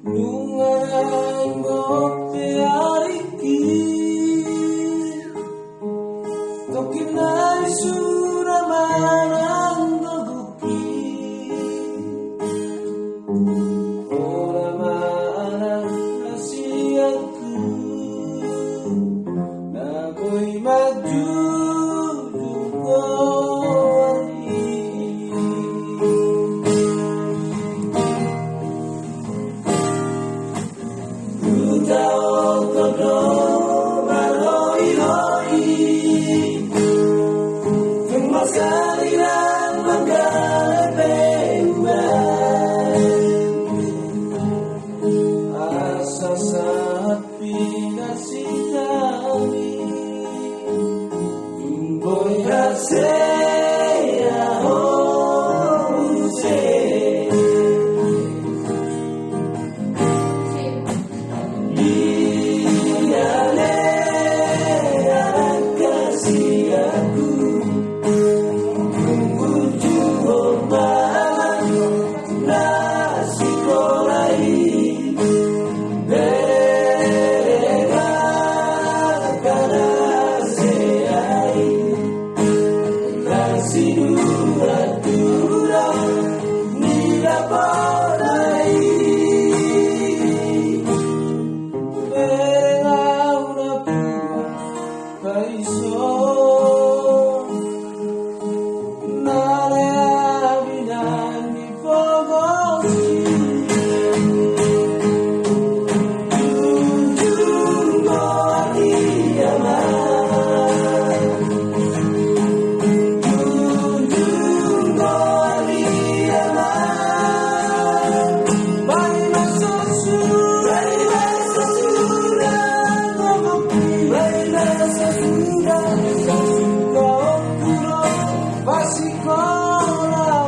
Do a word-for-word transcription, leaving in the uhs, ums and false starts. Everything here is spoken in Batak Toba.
Nunga nanggo pe ariki, tongkin nai suda manang gogoki. Ora manang na sian Asa sahat pinangido, tung boi hasea ho muse. Dia lea angka siaku, tung burju ho ma na sikola i, bereng angka na hasea i, na sinurat-urat ni dapotna i. Bereng au na pura paison, na lea binang di pogosi. Tunjung do agia ma. Tunjung do agia ma. Baen ma sasuda, baen ma sasuda, baen ma sasuda, sasuda, sasuda.